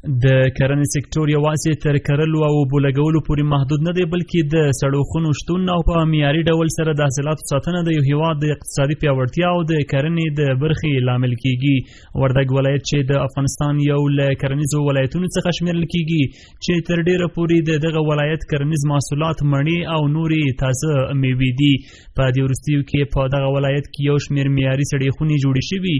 د کرنې سکتور یوازې تر کرلو او اوبو لګولو پورې محدود نه دی، بلکې د سړو خونو شتون او په معیاري ډول سره د حاصلاتو ساتنه د یو هیواد د اقتصادي پیاوړتیا او د کرنې د برخې لامل کیږي. وردګ ولایت چې د افغانستان یو له کرنیزو ولایتونو څخه شمیرل کیږي، چې تر ډیره پورې د دغه ولایت کرنیز محصولات مڼې او نورې تازه میوې دي. په دې وروستیو کې په دغه ولایت کې یو شمېر معیاري سړې خونې جوړې شوي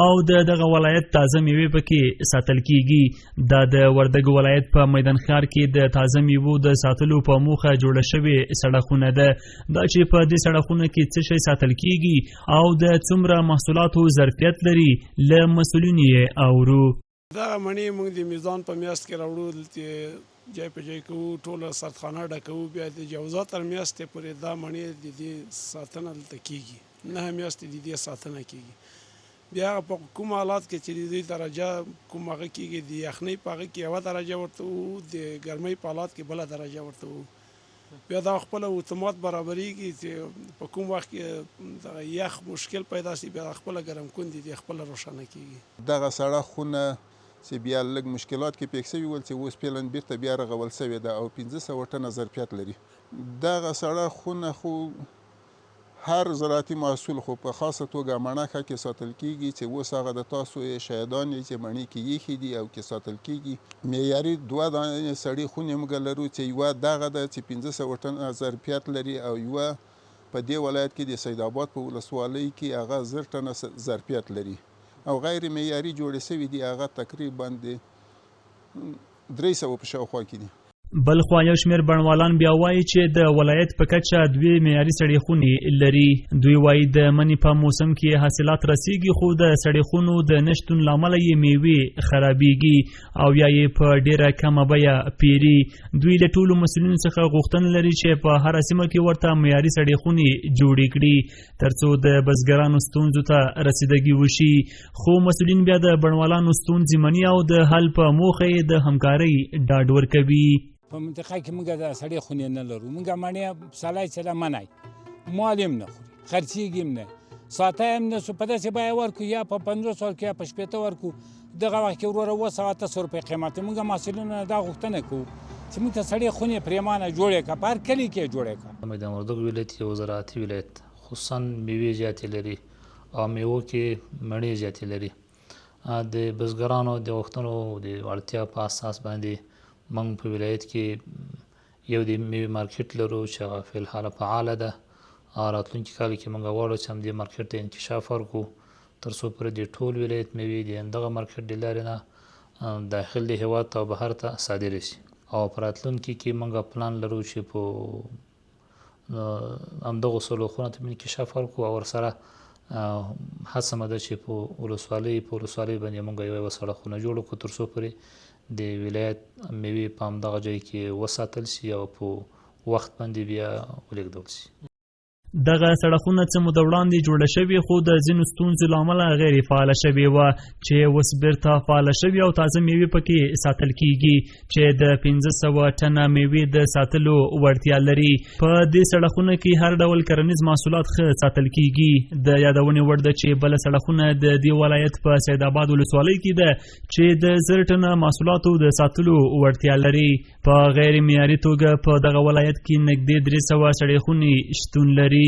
او د دغه ولایت تازه میوې پکې ساتل کیږي. دا د وردګو ولایت په میدان ښار کې د تازه میوو د ساتلو په موخه جوړه شوې سړه خونه ده. دا چې په دې سړه خونه کې څه شی ساتل کیږي او د څومره محصولاتو ظرفیت لري، له مسؤلینو یې اورو. دغه مڼې موږ د میزان په میاشت کې راوړو، دلته ځای په ځای کوو، ټوله سردخانه ډکوو، بیا د جوزا تر میاشتې پورې دا مڼې د دې ساتنه دلته کیږي. 9 میاشتې د دې ساتنه کیږي. بیا هغه په کوم حالات کې چې د دوی درجه کوم هغه کیږي، د یخنۍ په هغه کې یوه درجه ورته وو، د ګرمۍ په حالات کې بله درجه ورته وو. بیا دا خپله اتومات برابریږي چې په کوم وخت کې دغه یخ مشکل پیدا شي، بیا خپله ګرم کون دي خپله روښانه کیږي. دغه سړه خونه چې بیا لږ مشکلات کې پېښ شوي ول، چې اوس فعلا بیرته بیا رغول شوې ده او 500 ټنه ظرفیت لري. دغه سړه خونه خو هر زراعتي محصول، خو په خاصه توګه مڼه ښه کې ساتل کیږي، چې اوس هغه د تاسو یې شاهدان یئ چې مڼې کې ایښي دي او کې ساتل کیږي. معیاري دوه دانې سړې خونې موږ لرو، چې یوه دغه ده چې 500 ټنه ظرفیت لري او یوه په دې ولایت کې د سید آباد په ولسوالۍ کې هغه 1000 ټنه ظرفیت لري، او غیر معیاري جوړې شوې دي، هغه تقریبا د 300 په شاوخوا کې دي. بلخوا یو شمېر بڼوالان بیا وایي چې د ولایت په کچه دوې معیاري سړې خونې لري. دوی وایي د مني په موسم کې حاصلات رسیږي، خو د سړې خونو د نشتون له امله یې میوې خرابیږي او یا یې په ډیره کمه بیه پیري. دوی له ټولو مسؤلینو څخه غوښتنه لري چې په هره سیمه کې ورته معیاري سړې خونې جوړې کړي، ترڅو د بزګرانو ستونزو ته رسیدګي وشي. خو مسؤلین بیا د بڼوالانو ستونزې مني او د حل په موخه یې د همکارۍ ډاډ ورکوي. په منطقه کې موږ د سړې خونې نه لرو. موږ مڼې پسرلی چې ده منی مال هم نه خوري، خرڅېږي هم نه، ساته هم نه سو. په داسې بیه ورکړو، یا په 50 ورکړو یا په 60 ورکړو. دغه وخت کې وروره 700 800 روپۍ قیمت دی. موږ محصلینو نه دا غوښتنه کوو چې موږ ته سړې خونې پرېمانه جوړې کړه، په هر کلي کې یې جوړې کړه. میدان وردګو ولایت یو زراعتي ولایت، خصوصا میوې زیاتې لري او میوو کې مڼې زیاتې لري. د بزګرانو د غوښتنو د اړتیا په اساس باندې موږ په ولایت کې یو د میوې مارکیټ لرو چې هغه فی الحال فعاله ده، او راتلونکي کال کې موږ غواړو چې همدې مارکیټ ته انکشاف ورکړو، تر څو پورې د ټول ولایت میوې د همدغه مارکیټ د لارې نه داخل د هېواد ته او بهر ته صادرې شي. او په راتلونکي کې موږ پلان لرو چې په همدغو سړو ته انکشاف ورکړو، او ورسره هڅه مو ده چې په ولسوالۍ باندې موږ یوه یوه سړه خونه جوړه کړو، تر څو پورې د ولایت میوې په همدغه ځای کې وساتل شي او په وخت باندې بیا ولېږدول شي. دغه سړه خونه څه موده وړاندې جوړه شوې، خو د ځینو ستونزو له امله غیر فعاله شوې وه، چې اوس بیرته فعاله شوې او تازه میوې پکې ساتل کیږي، چې د 500 ټنه میوې د ساتلو وړتیا لري. په دې سړه خونه کې هر ډول کرنیز محصولات ښه ساتل کیږي. د یادونې وړ ده چې بله سړه خونه د دې ولایت په سید آباد ولسوالۍ کې ده، چې د 1000 ټنه محصولاتو د ساتلو وړتیا لري. په غیر معیاري توګه په دغه ولایت کې نږدې 300 سړې خونې شتون لري.